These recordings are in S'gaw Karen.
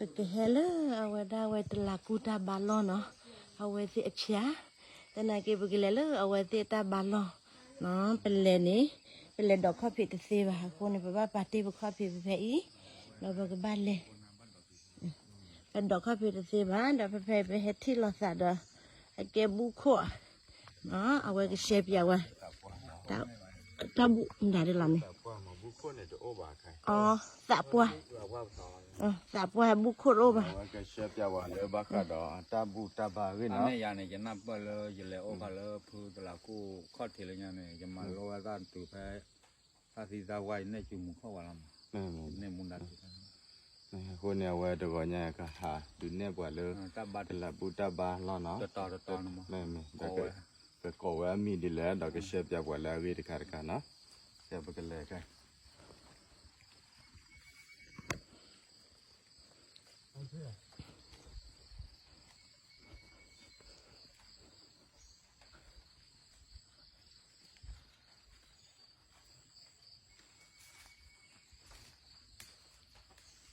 ပကဟဲလၢအဝဲဒၣ်ဝဲတလးကူတၢ်ဘါလီၢ်နီၤ, အဝဲသ့ၣ်အဖၠါ, သနာ်က့ ပကလဲၤလၢအဝဲသ့ၣ်တၢ်ဘါလီၢ်နီၤ, ပလဲၤန့ၣ်, ပလဲၤဒိးခီၣ်ဖံးတသ့ဘၣ်အဃိန့ၣ် ပဘၣ်ပာ်တ့ၢ်ပခီၣ်ဖံးဖဲဖဲအံၤ, ဒီးပကဘၣ်လဲၤ ပဒိးခီၣ်ဖံးတသ့ဘၣ်, ဒီးဖဲဖဲပဟဲထံၣ်လိာ်သးဒီး အကဲဘူၣ်ခိၣ်, အဝဲကရှဲပၠးဝဲ, တၢ်ဘူၣ်မတၤဒ်လီၤမ့ၢ်, သးပှၢ်, သးပှၢ်ဘူၣ်ခိၣ်တအိၣ်ဘၣ်, ကရှဲပၠးဝဲလၢဘၣ်ဃးဒီးတၢ်ဘူၣ်တၢ်ဘါအဂ့ၢ်နီၤ, ယန့ၣ် ယနၢ်ပၢၢ်လၢယလဲၤအိၣ်ဘၣ်လၢဖုတလးကူခီၣ်ထံးလၢညါန့ၣ် ယမၤလိဝဲဒၣ်တုၤဖဲ တၢ်သံတၢ်ဝါအံၤ နဲၣ်စုမူခိၣ်ဝဲလီၤမး, န့ၣ်မူဒါ, အဃိန့ၣ် အဝဲတဂီၤညါကဟးဒုးနဲၣ်ပှၤလၢ တၢ်ဘါတလးဘူၣ်တၢ်ဘါလီၢ်နီၤ, ကကိးဝဲအမံၤဒ်လဲၣ် ဒီးကရှဲပၠးပှၤလၢအဂ့ၢ်တခါတခါနီၤ, ကဲပကလဲၤခဲ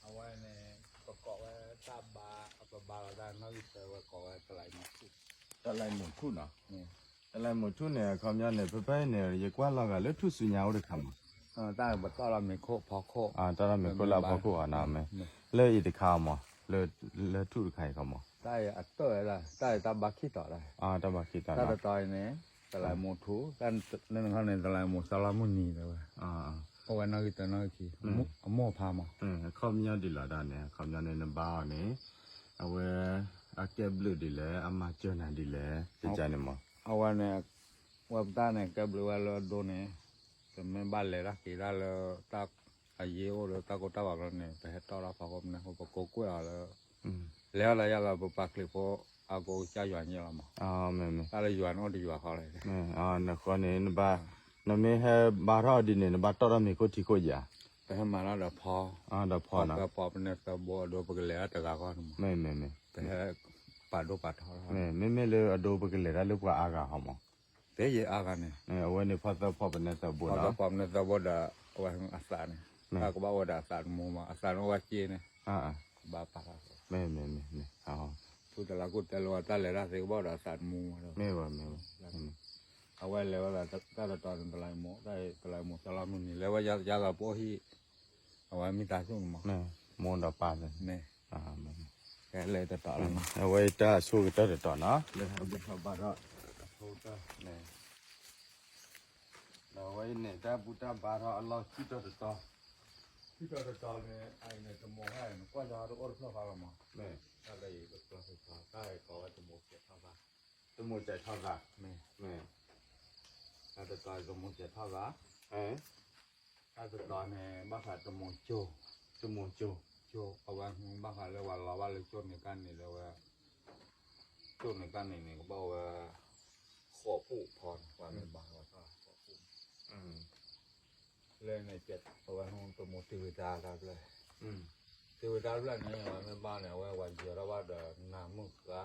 အဝဲန့ၣ် ပကိးဝဲတၢ်ဘါ, ပဘါလီၤတၢ်နီၣ်ဂံၢ်ဆၢဝဲကိးဝဲတလးမူၤထူၣ်, တလးမူၤထူၣ်နီၤ, တလးမူၤထူၣ်န့ၣ် အခီပညီန့ၣ် ဖဲဖဲအံၤန့ၣ် ယကွၢ်လီၤဂာ်လၢထူၣ်စုညါအိၣ်တခါမး, တၢ်ပတီၢ်လီၤမ့ၤခိၣ်ဖီခိၣ်, တၢ်လီၤမ့ၤခိၣ်လၢအဖီခိၣ်အီၤနီၤ, လၢအံၤတခါမး, လၢထူၣ်တခါအံၤခီမး, တၢ်အတၢၢ်ဝဲဒၣ် တၢ်အံၤတၢ်ဘါခံတီၤဒၣ်, တၢ်ဘါခံတီၤ, တၢ်တတီၤအံၤန့ၣ် တလးမူၤထူၣ်, တၢ်န့ၣ်ခီန့ၣ် တလးမူၤစီၤလါမုၢ်နံၤတဲဝဲ, အိၣ်ဝဲနီၣ်ဂံၢ်တၢနီၣ်ဂံၢ်ခံ, အမိၢ်ဖးမး, အခီပညီဒ်လဲၣ်ဒၣ်န့ၣ် အခီပညီန့ၣ် နဘါအီၤန့ၣ် အဝဲ အကဲဘျုးဒ်လဲၣ် အမၤစၢၤနၤဒ်လဲၣ် တကန့ၣ်မး, အဝဲန့ၣ် ဝဲပတၢ်န့ၣ် ကဲဘျုးဝဲလၢအဒိန့ၣ်, ပမ့ၢ်ဘၣ်လဲၤတၢ်က့ၤတၢ်လၢ တၢ်အယ့အိၣ်လၢတၢ်ကိၢ်တၢ်ဂီၤဘျီန့ၣ် ပဟဲတီၣ်ထီၣ်ဖီခိၣ်မနုၤအဃိ ပကိးကွဲၢ်အီၤလၢ လဲၤအီၣ်လၢယၤလီၤ ပပာ်ချံးဖိ အကိးကစၢ်ယွၤညါလီၤမး, တၢ်လၢယွၤန့ၣ်အိၣ်တယွၤဃီလီၤ, နဃီန့ၣ် နဘၣ်, နမ့ၢ်ဟဲဘါထီၣ်ဒ်န့ၣ် နဘၣ်တီၣ်ထီၣ်မ့ၤခိၣ်ထံခိၣ်ယၤ, ပဟဲမၤတၢ်ဒီးဖီ, ဒီးဖီနီၤ, ဖီသၢဖီပနဲသၢဘိအဒိ ပကလဲၤတၢ်တဂၤဃီန့ၣ်မး, ပဟဲပာ်ဒိၣ်ပာ်ထီၣ်, မ့မ့ၢ်လၢအဒိပကလဲၤတၢ်လၢပှၤအါဂၤဃီမး, တဲယအါဂၤန့ၣ်, အဝဲန့ၣ်ဖီသၢဖီပနဲသၢဘိနီၤ, ဖီသၢဖီပနဲသၢဘိဒီး အဝဲအသးန့ၣ်, တၢ်ကဘၣ်အိၣ်ဝဲဒၣ်အသးတမူမး အသးန့ၣ်အိၣ်ဝဲက့န့ၣ်, ဘၣ်ပာ်ထီၣ်, မ့မ့မ့မ့, ဖုတလးကူၣ်တဲလီၤဝဲတၢ်လဲၤတၢ်သ့ကဘၣ်အိၣ်ဒီးအသးတမူမး, မ့ၢ်ဝဲမ့ၢ်ဝဲ, အဝဲလဲၤဝဲဒၣ်တၢ်တတီၤန့ၣ် တလးမူၤ, တလးမူၤစီၤလါမုၢ်နံၤ လဲၤဝဲယၤသးပှၢ်ဟံၣ်, အဝဲမ့ၢ်တၢ်ဆိၣ်န့ၣ်မး, မိၢ်ဒီးပၢ်သ့ၣ်, မ့ၢ်, ကဲလဲၤတတီၤလီၤ, အဝဲတၢ်ဆိၣ်ကတၢၢ်တတီၤနီၤ, လၢဟဲဘုထီၣ်ဘါထီၣ်, ဒီးအဝဲအံၤန့ၣ် တၢ်ဘူၣ်တၢ်ဘါထီၣ်အလီၢ်ခံတီၤတတီၤ, ခံတီၤတတီၤန့ၣ် အအံၤန့ၣ် တမိၤဟဲ နကွၢ်ယၤတအိၣ်တဖျၢၣ်ဃီလီၤမး, တၢ်လၢအံၤတဖျၢၣ်ဃီ တၢ်အံၤကိးဝဲတမိၤစဲးထီၣ်ဘါ, တမိၤစဲးထီၣ်ဘါ, မ့ၢ်, တၢ်တတီၤတမိၤစဲးထီၣ်ဘါ, တၢ်တတီၤန့ၣ် ဘၣ်ဃးတမိၤကၠိ, တမိၤကၠိ, ကၠိ အဝဲဘၣ်ဃးလၢပှၤလီၤဘၣ်လၢကၠိန့ၣ်ကါန့ၣ်လၢဝဲ ကၠိန့ၣ်ကါန့ၣ်န့ၣ် ကဘၣ်ဝဲ ဃိးပူၣ်ဖီန့ၣ် ပှၤမ့ၢ်ဘါဝဲဃိးပူၣ်, လၢန့ၣ် အဝဲတမိၤတ့ၢ်ဝံၤတၢ်တဖျၢၣ်, တ့ၢ်ဝံၤတၢ်တဖျၢၣ်န့ၣ် ပှၤမ့ၢ်ဘါန့ၣ် အဝဲပှၤယဲၤထီၣ်ဘၣ်ဒီးနၤမုၢ်ဃါ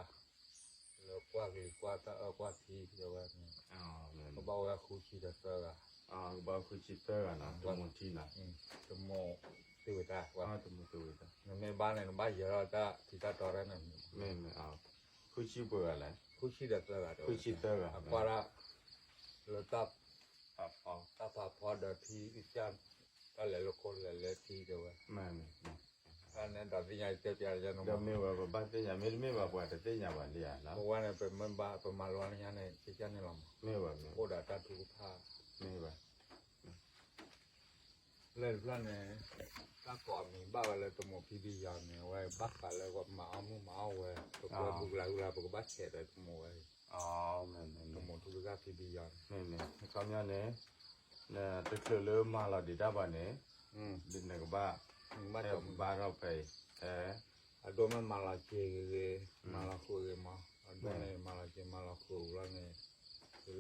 လၢကွၢ်ကလံၤကွၢ်တၢ်အၢၣ်ကွၢ်ထံတဲဝဲန့ၣ်, ကဘၣ်ဝဲဃုဆံဒီးသၢဂၤ, ကဘၣ်ဃုဆံသၢဂၤနီၤ, တမိၤထံနီၤ, တမိၤတ့ၢ်ဝံၤတၢ်, နမ့ၢ်ဘါန့ၣ် နဘၣ်ယဲၤထီၣ်တၢ်ထံတၢ်တီတၢ်န့ၣ်, မ့ၢ်, ဃုဆံပှဲၤဂၤလဲၣ်, ဃုဆံဒီးသၢဂၤ, ဃုဆံသၢဂၤ, အကွၢ်ဒၣ် လၢတၢ် တၢ်ဖးဖီဒီးထံကစၢ်, တၢ်လဲၤလၢခိလဲၤလၢထံတဲဝဲ, တၢ်န့ၣ်ဒီးသ့ၣ်ညါတဲပျးယၤန့ၣ်မး, မ့ၢ်ဝဲပဘၣ်သ့ၣ်ညါ မ့တမ့ၢ်ဘၣ်ပှၤတသ့ၣ်ညါဘၣ်ဒ်ဧါ, ပဝဲန့ၣ် ပမ့ၢ်ဘါ ပမၤလိန့ၢ်ညါန့ၣ် ကစၢ်န့ၣ်လီၤမး, မ့ၢ်ဝဲ, အိၣ်ဒီးတၢ်ထုကဖၣ်, မ့ၢ်ဝဲ လၢတဖျၢၣ်န့ၣ် တၢ်ကိးအမံၤဘၣ်ဝဲလၢတမိၤဖံဘံယီၤန့ၣ် အဝဲဘၣ်ဃးလၢပမၤအီၣ်မုၢ်မၤအီၣ်ဝဲ ပကွဲဘူကလးဟုလး ပကဘၣ်ဆဲးဒီးတမိၤဝဲ, တမိၤထူကစၢ်ဖံဘံယီၤန့ၣ်, အခီပညီန့ၣ် တချုးလၢမၤလီၤဒံးတၢ်ဘၣ်န့ၣ်, နကဘၣ်, ဘါထီၣ်ဖဲအံၤ, အဒိမ့ၢ်မၤလီၤစ့ဂ့ၤဂ့ၤ, မၤလီၤဃုာ်ဂ့ၤမး, အဒိန့ၣ် မၤလီၤစ့မၤလီၤဃုာ်လီၤန့ၣ်,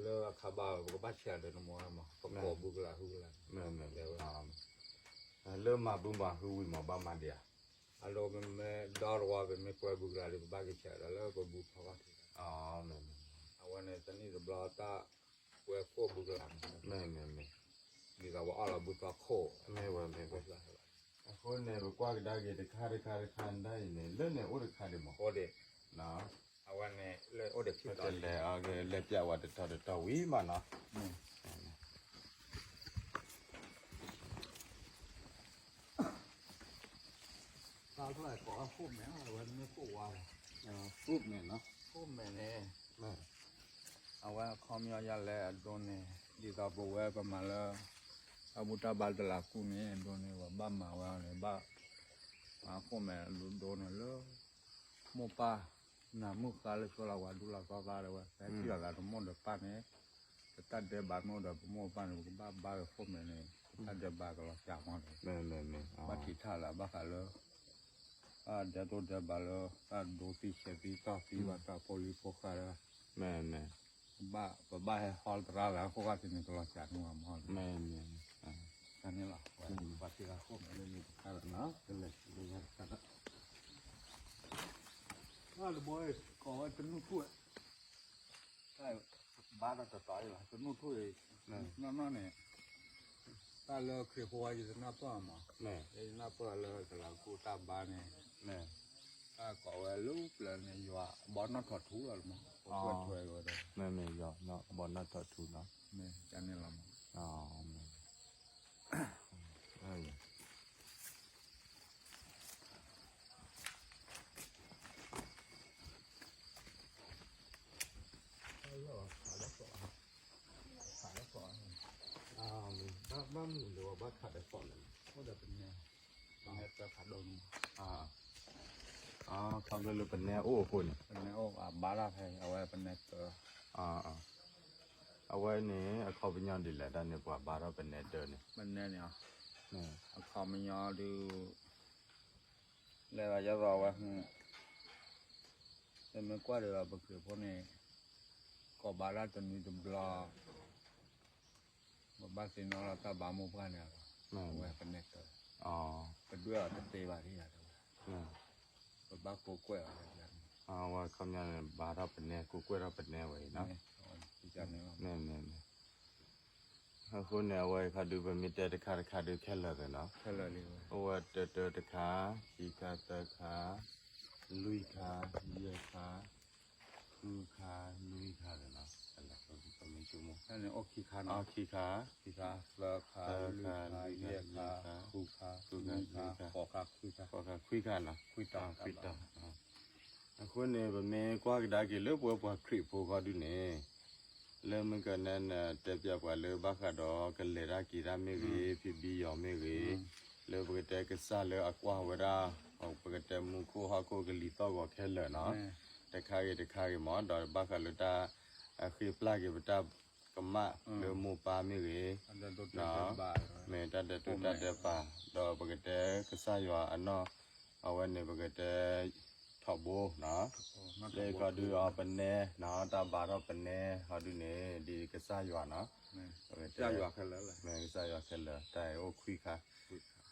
လၢအခါဘၣ်ဝဲ ပကဘၣ်ဆဲးဒီးတမိၤဝဲမး ပကိးဘူကလးဟုကလး တဲဝဲ, လၢမၤဘူမၤဟုဝံၤမး ဘၣ်မၤဒံးဧါ, အဒိပမ့ၢ်ဒီတဝီ ပမ့ၢ်ကွဲဘူကလးဒီး ပဘၣ်က့ၤဆဲးဒီးလၢပဘူဖီဘၣ်ထံး, အဝဲန့ၣ် တနံၣ်တဘျီတၢ်ကွဲခိၣ်ဘူကလးန့ၣ်, မ့ၢ်, ဒ်သိးပအီၣ်လီၤဘူသီခိၣ်, မ့ၢ်ဝဲ, မ့ၢ်ဝဲ, လၢ အဃိန့ၣ် ပကွၢ်ကဒါက့ၤတခါတခါတခါဒ်အံၤန့ၣ် လၢန့ၣ်အိၣ်တခါဒံးမး, အိၣ်ဒံး, အဝဲန့ၣ်လၢအိၣ်ဒီးခံတီၤ, လဲၤအီၤကလဲၤပျးဝဲတတီၤတတီၤဝံၤမးနီၤ. တၢ်ဖျၢၣ်ကိးအခိၣ်မဲာ် အဝဲမ့ၢ်ခိၣ်ဝါလီၤ, ခိၣ်မဲာ်နီၤ, ခိၣ်မဲာ်န့ၣ်, အဝဲအခီပညီယလဲၤအဒိန့ၣ် ဒ်သိးပဝဲပမၤလၢ တၢ်ဘူၣ်တၢ်ဘါတလးကူန့ၣ် အဒိန့ၣ် ပဘၣ်မၤဝဲအီၤန့ၣ် ဘၣ်မၤခိၣ်မဲာ်အဒိန့ၣ်လၢ မိၢ်ပၢ် နၢ်မုၣ်ဃါလၢဆိလီၤဝဲဒူလီၤသီသီဒီးဝဲ ဟဲထံၣ်လိာ်သးတမိၢ်ဒီးပၢ်န့ၣ် ပတၢ်ဒဲးဘးမ့ၢ်အိၣ်ဒီးပမိၢ်ပၢ်န့ၣ် ပကဘၣ်ဘါဝဲခိၣ်မဲာ်န့ၣ် ပတၢ်ဒဲးဘးကလီၤစှၤမးန့ၣ် ဘၣ်ထံးထီၣ်လၢဘၣ်ဃးလၢ တၢ်ဒဲးတိၢ်ဒဲးဘးလၢ တၢ်ဒိသံဆဲးသံတီၢ်သံဘၣ်တၢ်ဖိလံၤဖိဃါဒီး ပဘၣ်ဟဲဟီသရၣ်လၢအခိၣ်ဃၣ်သ့ၣ်န့ၣ် ကလီၤစှၤန့ၣ်မး, တၢ်န့ၣ်လီၤ, ပှၤသ့ၣ်ဃၣ်ခိၣ်မဲာ်လၢန့ၣ်တခါဒီးနီၤ ကလဲၤလၢညါတခါဒီး တၢ်တဘိကိးဝဲတနူၢ်ထူၣ်, တၢ်ဘါထီၣ်တတီၤအံၤလီၤ တနူၢ်ထူၣ်အံၤ, နီၢ်နီၢ်န့ၣ်, တၢ်လၢခရံာ်ဖိဝဲယတနၢ်ပၢၢ်မး, ယတနၢ်ပၢၢ်လၢကလၤကူတၢ်ဘါန့ၣ်, တၢ်ကိးဝဲလၢပျၢၤန့ၣ် ယွၤဘီနီၣ်ထီၣ်ထူလီၤမး, ပှဲၤထွဲဝဲဒီး, မ့ၢ်မ့ၢ်ယွၤဘီနီၣ်ထီၣ်ထူလီၤ, တၢ်န့ၣ်လီၤမး ဘၣ်မနုၤလၢဝဲဘၣ်ခးဒီးကိးန့ၣ်, အိၣ်ဒီးပနဲ, ပနဲတၢ်ဖးဒိၣ်န့ၣ်, ခီဖျိလၢပနဲအိၣ်အဃိန့ၣ်, ပနဲအိၣ်အဘါထီၣ်ဖဲအံၤ အဝဲပနဲတၢ်, အဝဲန့ၣ် အခီပညီဒ်လဲၣ်တၢ်န့ၣ် ပှၤဘါထီၣ်ပနဲတၢ်န့ၣ်, ပနဲန့ၣ်, အခီပညီဒုး လဲၤဘၣ်ယသိးအဝဲ, ပမ့ၢ်ကွၢ်ဒီးပခရံာ်ဖိန့ၣ်, ကိးဘါတၢ်တနွံတဘျီ, ပဘၣ်သ့ၣ်နီၣ်လီၤတၢ်ဘါမိၢ်ပှၢ်န့ၣ်လီၤ, အဝဲပနဲတၢ်, ပဒွဲၣ်အီၤတသ့ဘၣ်ဒ်ယၤတဲဝဲ, ပဘၣ်ကိးကွဲၢ်အီၤ, အဝဲခီပညီန့ၣ် ဘါထီၣ်ပနဲ ကိးကွဲၢ်ထီၣ်ပနဲဝဲအံၤနီၤ, အဃိန့ၣ် အဝဲခါဒုး ပမ့ၢ်တဲတခါတခါဒုးခဲလၢာ်သ့နီၤ, အိၣ်ဝဲတၢတၢတခါ, ခံခါသၢခါ, လွံၢ်ခါ, ယဲၢ်ခါ, ဃုခါ, နွံခါသ့နီၤ, ခံခါ, သၢခါ, လွံၢ်ခါ, ယဲၢ်ခါ, ဃုခါ, နွံခါ, ဃိးခါ, ခွံခါ, ခွံခါနီၤ, ခွံတီၤ အဃိန့ၣ် ပမ့ၢ်ကွၢ်ကဒါက့ၤလၢပဝဲပှၤခရံာ်ဖိဃီဒုန့ၣ်, လၢမုၢ်ကနၣ်နတဲပျးပှၤလၢဘၣ်ဃးဒီးကလဲၤတၢ်က့ၤတၢ်မ့ၢ်ဂ့ၤ, ဖံးဘံယီၤမ့ၢ်ဂ့ၤ, လၢပကတဲကစၢ်လၢအကွၢ်ဝဲဒၣ်, ပကတဲမူခိၣ်ဟီၣ်ခိၣ်ကလံၤသီၣ်ဂီၤခဲလၢာ်နီၤ, တခါဂ့ၤတခါဂ့ၤမး, ဒီးဘၣ်ဃးလၢတၢ် အဃ့ပျၢ်က့ၤပတၢ်ကမၣ်လၢမိၢ်ပၢ်မ့ၢ်ဂ့ၤ, မ့ၢ်တၢ်ဒဲးတိၢ်တၢ်ဒဲးပာ်, ဒီးပကတဲကစၢ်ယွၤအနီၢ်, အဝဲန့ၣ်ပကတဲ ထီဘိ, လၢကီၢ်ဒုးအီၤပနဲ, တၢ်ဘါထီၣ်ပနဲဟီဒုန့ၣ် ဒ်ကစၢ်ယွၤနီၤ, ကစၢ်ယွၤခဲလၢာ်, တၢ်အိၣ်ခွံခါ,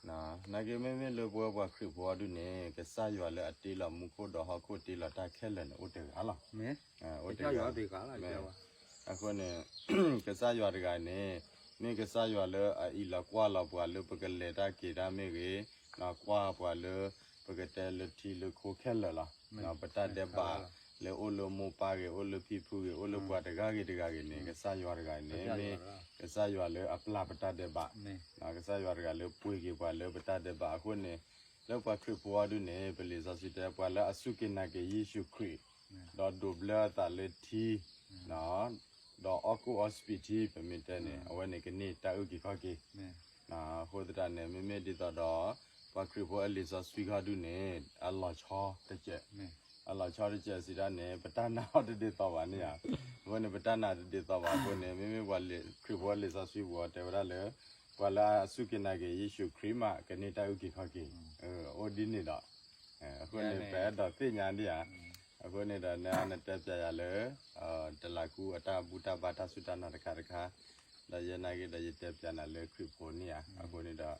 နာ်က့မ့မ့ၢ်လၢပဝဲပှၤခရံာ်ဖိအီၤဒုန့ၣ် ကစၢ်ယွၤလၢအတ့လီၤမူခိၣ်ဒီးဟီၣ်ခိၣ်တ့လီၤတၢ်ခဲလၢာ်န့ၣ် အိၣ်တဂၤလီၤ, အိၣ်တဂၤ, အဃိန့ၣ် ကစၢ်ယွၤတဂၤန့ၣ် မ့ၢ်ကစၢ်ယွၤလၢအအံးလီၤကွၢ်လီၤပှၤလၢပကလဲၤတၢ်က့ၤတၢ်မ့ၢ်ဂ့ၤ, ကွၢ်ပှၤလၢ ပကတဲလၢထံလၢခိခဲလၢာ်လီၤ, ပတၢ်ဒဲးဘး လၢအိၣ်လၢမိၢ်ပၢ်ဂ့ၤ, အိၣ်လၢဖံဖုဂ့ၤ, အိၣ်လၢပှၤတဂၤဂ့ၤတဂၤဂ့ၤန့ၣ် ကစၢ်ယွၤတဂၤန့ၣ် မ့ၢ်ကစၢ်ယွၤလၢအပျၢ်ပတၢ်ဒဲးဘး, ကစၢ်ယွၤတဂၤလၢပှ့ၤက့ၤပှၤလၢပတၢ်ဒဲးဘးအဃိန့ၣ်, လၢပှၤခရံာ်ဖိအီၤဒုန့ၣ် ပလံာ်စီဆှံတဲ ပှၤလၢအစူၢ်က့ၤနာ်က့ၤယ့ၣ်ၡူးခရံာ် ဒီးဒိးဘျၢအသးလၢထံ ဒီးအီၣ်ကူၣ်အီစပံးထံ ပမ့ၢ်တဲန့ၣ် အဝဲန့ၣ်ကန့ၢ်တၢ်အုၣ်က့ၤခီၣ်က့ၤ, အဃိသတးန့ၣ် မ့မ့ၢ်ဒ်သိးဒီး ပှၤခရံာ်ဖိအလံာ်စီဆှံခီဒုန့ၣ် အလီၤဆီတစဲး, အလီၤဆီတစဲးစံးဒၣ်န့ၣ် ပတၢ်နာ်အီၤတဒ်သိးဘၣ်န့ၣ်ဧါ, အဃိန့ၣ် ပတၢ်နာ်တဒ်သိးဘၣ်အဃိန့ၣ် မ့မ့ၢ်ပှၤခရံာ်ဖိအလံာ်စီဆှံပူၤအီၤတဲဝဲဒၣ်လၢ ပှၤလၢအစူၢ်က့ၤနာ်က့ၤယ့ၣ်ၡူးခရံာ်မး ကန့ၢ်တၢ်အုၣ်က့ၤခီၣ်က့ၤ, အိၣ်ဒ်န့ၣ်ဒီး အဃိန့ၣ် ပအဲၣ်ဒိးသ့ၣ်ညါဒ်ဧါ, အဃိန့ၣ်ဒီး နတဲပျးယၤလၢ တလးကူအတၢ်ဘူၣ်တၢ်ဘါတၢ်စူၢ်တၢ်နာ်တခါတခါ, ဒီးယဲနာ်က့ဒီး ယတဲပျးနၤလၢခရံာ်ဖိန့ၣ်ဧါ, အဃိန့ၣ်ဒီး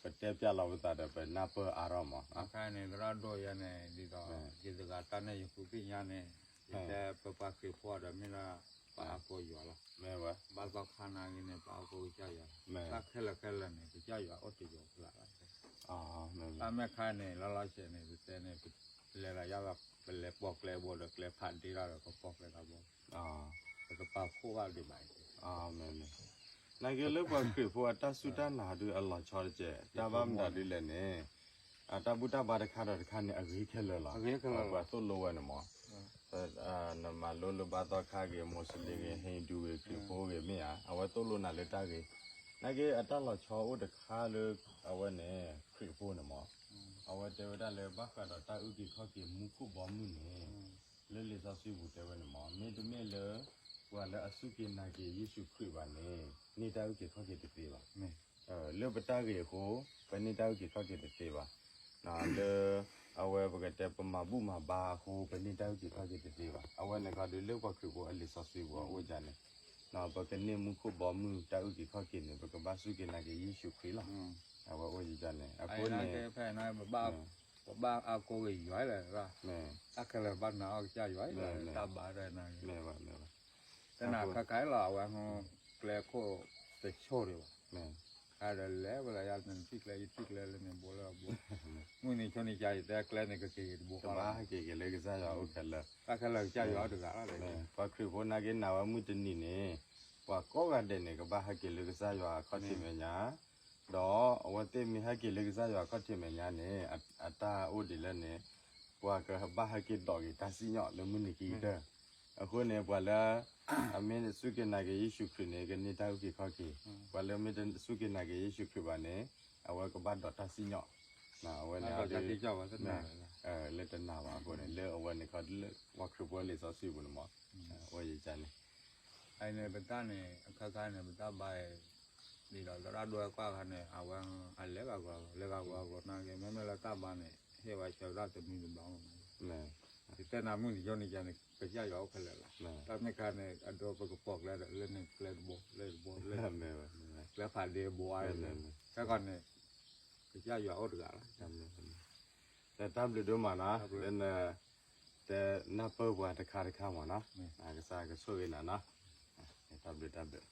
ပတဲပျးလီၤပသးဒီး ပနၢ်ပၢၢ်အါထီၣ်မး, အခါန့ၣ် သရၣ်ဒိၣ်ယဲန့ၣ် ဒ်သိး ယတဂၤတၢ်န့ၣ် ယဃုသ့ၣ်ညါန့ၣ် ယတဲပပှၤခရံာ်ဖိဒီး မ့ၢ်ဒၣ်ပှၤအါကိယွၤလီၤ, ဘၣ်သီခါနာ်က့န့ၣ် ပှၤအါကိကစၢ်ယွၤလီၤ, တၢ်ခဲလၢာ်ခဲလၢာ်န့ၣ် ကစၢ်ယွၤအိၣ်တယွၤဖျါလီၤ, တၢ်မဲာ်ခါန့ၣ် လီၤလီၤဆဲးန့ၣ် ပတဲန့ၣ် ပလဲၤလီၤယါဘၣ် ပလဲၤပိာ်ကျဲဘိဒီး ကျဲဖးဒ့လီၤဒီး ပပိာ်ကျဲသးဘိ ပကပာ်ဖှိၣ်ဘၣ်ဒံးဘၣ်အံၤ နာ်က့လၢပှၤခရံာ်ဖိအတၢ်စူၢ်တၢ်နာ်ဒုးအလီၤဆီတက့ၢ်, တၢ်ဘၣ်မတၤဒ်လဲၣ်န့ၣ် အတၢ်ဘူၣ်တၢ်ဘါတခါဒီးတခါန့ၣ် အဂ့ၤခဲလၢာ်လီၤ. ပှၤသိၣ်လိဝဲန့ၣ်မး, နမၤလိလၢဘါသီခါဂ့ၤ, မိၣ်စလ့ၣ်ဂ့ၤ, ဟံၣ်ဒူဂ့ၤ, ခရံာ်ဖိဂ့ၤမ့ၢ်ဧါ, အဝဲသိၣ်လိနၤလၢတၢ်ဂ့ၤ, နာ်က့အတၢ်လီၤဆီအိၣ်တခါလၢ အဝဲန့ၣ် ခရံာ်ဖိန့ၣ်မး, အဝဲတဲဝဲဒၣ်လၢဘၣ်ဃးဒီးတၢ်အုၣ်က့ၤခီၣ်က့ၤမူခိၣ်ဘီမုၢ်န့ၣ် လၢလံာ်စီဆှံပူၤတဲဝဲန့ၣ်မး, မ့တမ့ၢ်လၢ ပှၤလၢအစူၢ်က့ၤနာ်က့ၤယ့ၣ်ၡူးခရံာ်ဘၣ်န့ၣ် န့ၢ်တၢ်အုၣ်က့ၤခီၣ်က့ၤတသ့ဘၣ်. လၢပတၢ်ဂ့ၤအဃိ ပန့ၢ်တၢ်အုၣ်က့ၤခီၣ်က့ၤတသ့ဘၣ်. လၢ အဝဲပကတဲပမၤဘူၣ်မၤဘါအဃိ ပန့ၢ်တၢ်အုၣ်က့ၤခီၣ်က့ၤတသ့ဘၣ်. အဝဲန့ၣ်ခီဒုးလၢပှၤခရံာ်ဖိအလံာ်စီဆှံပူၤအအိၣ်ဒ်န့ၣ်, ပကန့ၢ်မူခိၣ်ဘီမုၢ်တၢ်အုၣ်က့ၤခီၣ်က့ၤန့ၣ် ပကဘၣ်စူၢ်က့ၤနာ်က့ၤယ့ၣ်ၡူးခရံာ်လီၤ. အဝဲအိၣ်ဒ်န့ၣ် အဃိန့ၣ် ပဘၣ်အါကိးက့ၤယွၤလၢ တၢ်ခဲလၢာ်ဘၣ်နာ်အီၤကစၢ်ယွၤ တၢ်ဘၣ်ဒီးနာ်က့ၤ တနာ်ခါခါလီၤ အဝဲ ကျဲခိၣ်တဆိၣ်ဒံးဘၣ်, ခါဒီးလဲၤဝဲလၢယၤ နထံၣ်ကျဲ ယထံၣ်ကျဲလၢန့ၣ် ဘိလၢအဘိ, မုၢ်နံၤဆိနံၤကါ ယတဲကျဲန့ၣ် ကက့ၤက့ၤတဘိဃီလီၤ, ကက့ၤက့ၤလၢကစၢ်ယွၤအိၣ်ခဲလၢာ်, တၢ်ခဲလၢာ်ကစၢ်ယွၤအိၣ်တဂၤလီၤ. ပှၤခရံာ်ဖိနာ်က့ၤနာ်ဝဲမုၢ်တနံၤန့ၣ် ပှၤကိးဂၤဒဲးန့ၣ် ကဘၣ်ဟဲက့ၤလၢကစၢ်ယွၤအခီၣ်ထံးမဲာ်ညါ ဒီးအဝဲသ့ၣ်မ့ၢ်ဟဲက့ၤလၢကစၢ်ယွၤအခီၣ်ထံးမဲာ်ညါန့ၣ် အတၢ်အိၣ်ဒ်လဲၣ်န့ၣ် ပှၤကဘၣ်ဟဲက့ၤဒိးက့ၤတၢ်စံၣ်ညီၣ်လၢမုၢ်နံၤခံကတၢၢ်, အဃိန့ၣ် ပှၤလၢ အမ့ၢ်စူၢ်က့ၤနာ်က့ၤယ့ၣ်ၡူးခရံာ်န့ၣ် ကန့ၢ်တၢ်အုၣ်က့ၤခီၣ်က့ၤ, ပှၤလၢမ့ၢ်တစူၢ်က့ၤနာ်က့ၤယ့ၣ်ၡူးခရံာ်ဘၣ်န့ၣ် အဝဲကဘၣ်ဒိးတၢ်စံၣ်ညီၣ်, အဝဲန့ၣ် လၢတနာ်ဘၣ်အဃိန့ၣ် လၢအဝဲန့ၣ်ခီဒုးလၢပှၤခရံာ်ဖိလံာ်စီဆှံပူၤန့ၣ်မး, အဝဲယကန့ၣ် အန့ၣ်ပတၢ်န့ၣ် အခါခါန့ၣ် ပတၢ်ဘါအံၤ ဒ်သိးသရၣ်ဒိၣ်ဝဲကွၢ်ခါန့ၣ် အဝဲ အလဲၤဘၣ်ဂီၤ လဲၤဘၣ်ဂီၤအဂီၢ်နာ်က့ၤ မ့မ့ၢ်လၢတၢ်ဘါန့ၣ် ဟ့ၣ်ဝဲဆၢကတီၢ်တနွံတဘျီလီၤ. ယတဲနၤမုၢ်နံၤယိနံၤယါန့ၣ် ကစၢ်ယွၤအိၣ်ခဲလၢာ်လီၤ. တၢ်မ့ၢ်ခါန့ၣ် အဒိပကပိာ်ကျဲဒီးလၢန့ၣ်ကျဲတဘိ လၢတဘိ လၢကျဲဖးဒ့တဘိအါလၢ ခဲကီၢ်န့ၣ် ကစၢ်ယွၤအိၣ်တဂၤလီၤ. တၢ်ဘျုးဒိၣ်မးနီၤ လၢန တဲနၢ်ပၢၢ်ပှၤတခါတခါမးနီၤ, ကစၢ်ကဆိၣ်ဂ့ၤနၤနီၤ, တၢ်ဘျုးတၢ်ဘျုး